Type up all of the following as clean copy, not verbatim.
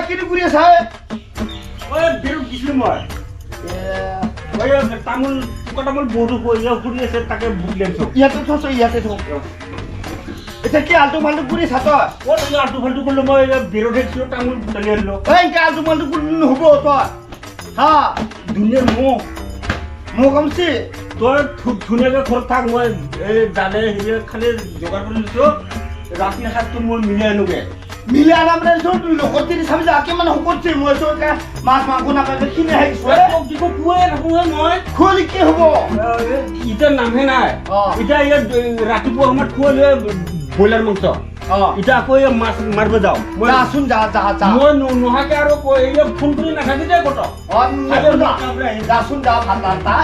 কিনো কৰি আছা? ঐ বিৰুত দিছিলো মই। ঐ তামোল পোকা তামোল বহুতো ফুৰি আছে, তাকে ভোক লাগিছো। ইয়াতে থৈছো, ইয়াতে থ। এতিয়া কি আল্টু ফাল্টু কৰি আছা তই? ক'ত আল্টু ফাল্টু কৰিলো মই? বিৰোধ দিছিলো, তামোল বুটলি আনিলো। এই এনেকে আল্টু ফাল্টু কৰিলে নহ'ব তই। হা, ধুনীয়া মহ মহ কামছি। তই ধুনীয়াকে ঘৰত থাক, মই এই জালে হেৰি খালি যোগাৰ কৰি দিছো। ৰাতি সাজটো মই মিলাই আনোগে। মিলাই আনা মানে তুই লগত তিনি চাবি যা, কিমান শকতছে মই মাছ মাংস নাপাই কিনি আহিছো। দিব খুৱাই থাকো মই। খুৱালি কি হ'ব? এতিয়া নামহে নাই। এতিয়া ইয়াত ৰাতিপুৱা সময়ত খুৱালে ব্ৰইলাৰ মাংস। এতিয়া আকৌ এই মাছ মাৰিব যাওঁ। যাচোন, যা যা যা। মই নোহাকে আৰু ফোন কৰি নাথাকি দে কত। যাচোন যা, ভাত ৰান্ধা।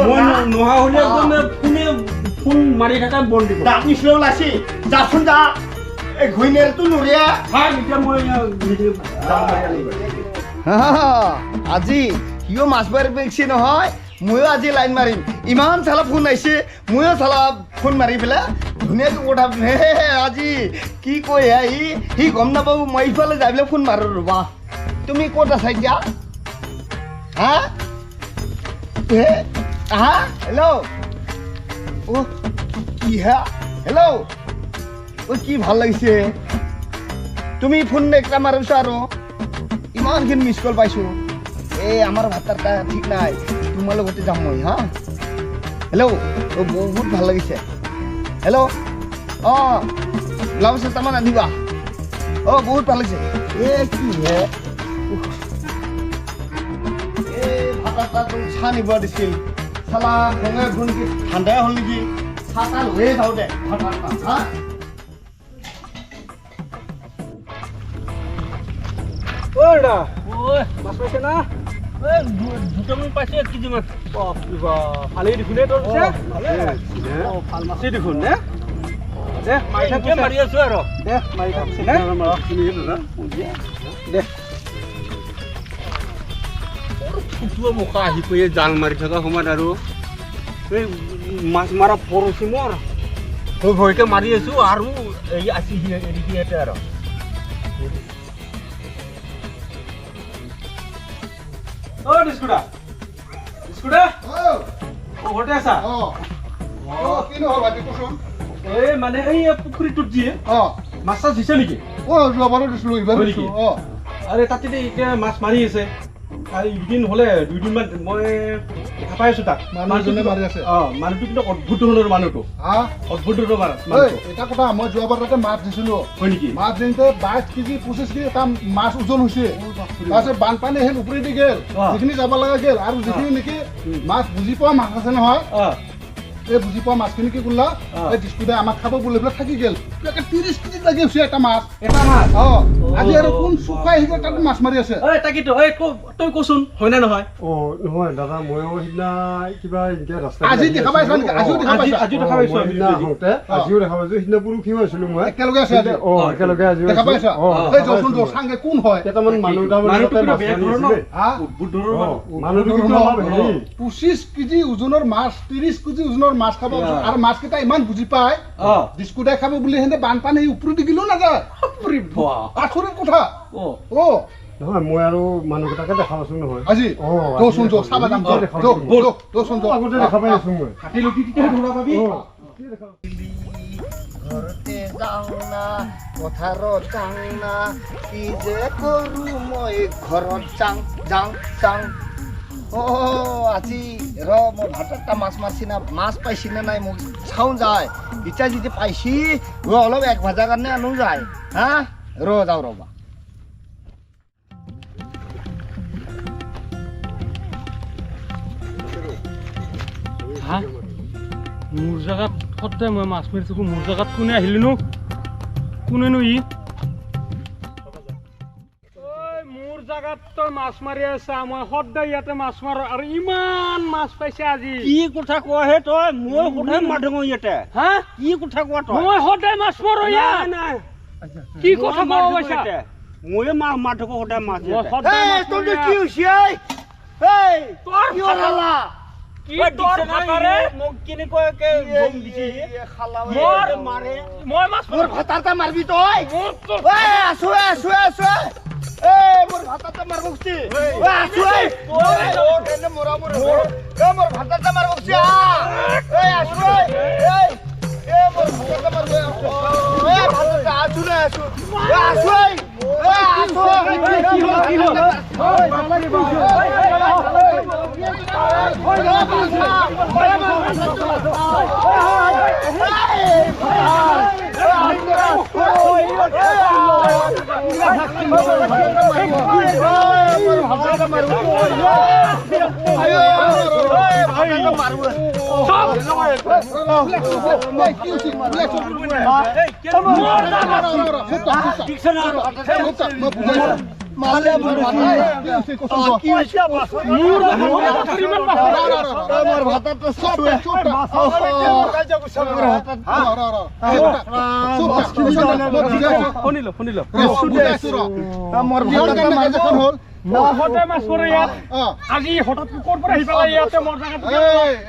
মই নোহা হ'লে ফোনে ফোন মাৰি থকা বন্ধ দিব। দাঁত নিচিলে ওলাইছে, যাচোন যা। এই ঘৈণীয়েৰটো নৰিয়া। থাক এতিয়া মই আজি সিও মাছ মাৰিব গৈছে নহয়, ময়ো আজি লাইন মাৰিম। ইমান চালা ফোন আহিছে, ময়ো চালা ফোন মাৰি পেলাই ধুনীয়াকৈ কথা। হে আজি কি কয় হে সি, সি গম নাপাব। মই ইফালে যাই পেলাই ফোন মাৰোঁ ৰ'বা। তুমি ক'ত আছা এতিয়া? হা হে হা, হেল্ল'। অ' কি হা, হেল্ল'। অ' কি ভাল লাগিছে, তুমি ফোন একটা মাৰিছা আৰু ইমানখিনি মিছ কল পাইছোঁ। এই আমাৰ ভাতাৰ ঠিক নাই, তোমাৰ লগতে যাম মই। হা হেল্ল', অ' বহুত ভাল লাগিছে। হেল্ল', অঁ ব্লাউজ এটামান আনিবা। অঁ বহুত ভাল লাগিছে। এই কি হে, এই ভাতাৰ চাহ নিব দিছিল, চালা খঙে ফোন কি ঠাণ্ডাই হ'ল নেকি? চাহ তাহ লৈয়ে যাওঁ দে ভাতাৰ। হা মাছ পাইছে না? দুটামান পাইছে, এক কেজি মাছ। ভালেই দেখোন তোৰ, ভাল মাছেই দেখোন। নে দে মাৰি থাক, মাৰি আছো আৰু দে মাৰি থাকছে দে। ফুটুৱা মুখা আহি পৰি জাল মাৰি থকা সময়ত আৰু এই মাছ মৰা পৰছি মোৰ ভয়কে মাৰি আছো আৰু এই আছি সিহঁতে আৰু। অ ডিস্কুটা, ডিস্কুটা, অ ঘৰতে আছা? অ অ কিনো হ'ল ভাইটি কচোন? এই মানে এই পুখুৰীটোত যি অ মাছ চাছ দিছে নেকি? অ যোৱাবাৰো দিছিলো, এইবাৰো দিছো। অ আৰে তাতে এতিয়া মাছ মাৰি আছে। এইকেইদিন হ'লে দুইদিনমান মই দেখা পাই আছো তাক। মানুহজনে মাৰি আছে। অ মানুহটো কিন্তু অদ্ভুত ধৰণৰ মানুহটো। হা অদ্ভুত ধৰণৰ মানুহটো। এটা কথা, মই যোৱাবাৰ তাতে মাছ দিছিলো। হয় নেকি? মাছ দিওঁতে 22 কেজি 25 কেজি এটা মাছ ওজন হৈছে। তাৰপিছত বানপানী আহিল, ওপৰেদি গ'ল, যিখিনি যাব লগা গ'ল আৰু যিখিনি নেকি মাছ বুজি পোৱা মাছ আছে নহয়, এই বুজি পোৱা মাছখিনি কি কৰিলা, এই ডিস্কুটে আমাক খাব বুলি পেলাই থাকি গ'ল। 30 কেজি লাগি হৈছে এটা মাছ। এটা মাছ? অ আজি আৰু কোন চুকাই আহি তাত মাছ মাৰি আছে। ঐ তাকেতো, ঐ তই কচোন হয় নে নহয়? অ নহয় দাদা, ময়ো সিদিনা কিবা এনেকে ৰাস্তা আজি দেখা পাইছা নেকি? আজিও দেখা পাইছা? আজিও দেখা পাইছো। আহোঁতে আজিও দেখা পাইছো। সিদিনা পৰহিও আছিলো মই। একেলগে আছে আজি? অ একেলগে আজিও দেখা পাইছা। এই যচোন যো চাংগে কোন হয়? কেইটামান মানুহ তাৰমানে তাতে মাছ মাৰি আছিলে। মানুহটো কিন্তু অলপ হেৰি 25 কেজি ওজনৰ মাছ, 30 কেজি ওজনৰ মাছ খাব। আৰু মাছকেইটা ইমান বুজি পায়, ডিস্কুটাই খাব বুলি সিহঁতে বানপানী ওপৰেদি গিলেও নাযায়। আচৰিত কথা। অ নহয় মই আৰু মানুহকেইটাকে দেখা পাইছো নহয় আজি। যচোন যো চাবা যাম, যচোন যো আগতে দেখা পাই আছো মই। ঘৰতে যাওঁ না পথাৰত যাওঁ না, কি যে কৰোঁ মই ঘৰত যাওঁ যাওঁ যাওঁ। অ আজি ৰ মই ভাত এটা মাছ মাৰিছি না, মাছ পাইছি নে নাই মোক চাওঁ যায়। এতিয়া যদি পাইছি ৰ অলপ এক ভাজাৰ কাৰণে আনো যায়। হা ৰ যাওঁ ৰ'বা। হা মোৰ জেগাত সদায় মই মাছ মাৰি থাকোঁ, মোৰ জেগাত কোনে আহিলেনো? কোনেনো ই? মোৰ জেগাত তই মাছ মাৰি আছা, মই সদায় ইয়াতে মাছ মাৰো আৰু ইমান মাছ পাইছে আজি। কি কথা কোৱা হে তই? মই সদায় মাৰি থাকো ইয়াতে। হা কি কথা কোৱা তই? মই সদায় মাছ মাৰো ইয়াত। নাই কি কথা ক'ব পাইছা? ময়ো মাছ মাৰি থাকো সদায় মাছ। কি হৈছে? তোৰ কি কি তোৰ ভাতাৰে মোক কেনেকুৱাকে বম দিছে মোৰ মাৰে মই মাছ মোৰ ভাতাৰটা মাৰবি তই মোৰ তোৰ এই আছো আছো আছো এই মোৰ ভাতাৰটা মাৰব খুজি এই আছো এই এনে মৰা মোৰ এই মোৰ ভাতাৰটা মাৰব খুজি এই আছো এই এই মোৰ ভাতাৰটা মাৰব এই ভাতাৰটা আছো না আছো এই আছো এই আছো কি হ'ল কি হ'ল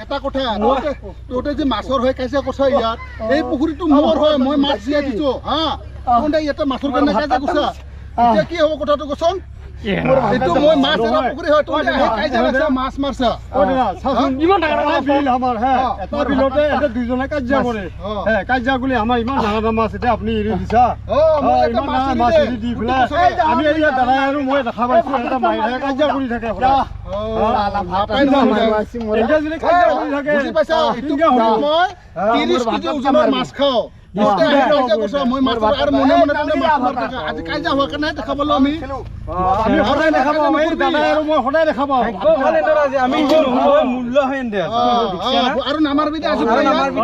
এটা কথা তহঁতে যে মাছৰ হৈ কাজিয়া কৰিছ ইয়াত এই পুখুৰীটো মোৰ হয় মই মাছ জীয়াই দিছো হা তহঁতে ইয়াতে মাছৰ কাৰণে কাজিয়া কৰিছ এতিয়া কি হ'ব কথাটো কচোন এইটো মই মাছ এৰা পুখুৰী হয় তহঁতে আহি কাজিয়া লাগছা মাছ মাৰছা ইমান ডাঙৰ বিল আমাৰ হে এটা বিলতে এটা দুজনে কাজিয়া কৰে হে কাজিয়া কৰি আমাৰ ইমান ডাঙৰ ডাঙৰ মাছ এতিয়া আপুনি এৰি দিছা ইমান ডাঙৰ মাছ এৰি দি পেলাই আমি এতিয়া দাদাই আৰু মই দেখা পাইছো এটা মাৰি থাকে কাজিয়া কৰি থাকে এতিয়া যদি কাজিয়া কৰি থাকে বুজি পাইছা এইটো মই 30 কেজি ওজনৰ মাছ খাওঁ মই মাছ আৰু মনে মনে আজি কাজিয়া হোৱাৰ কাৰণে দেখা পালো আমি আমি সদায় দেখা পাওঁ এই দাদাই আৰু মই সদায় দেখা পাওঁ মূল্য হয় আৰু নামাৰবি দে আজি থাকিছে।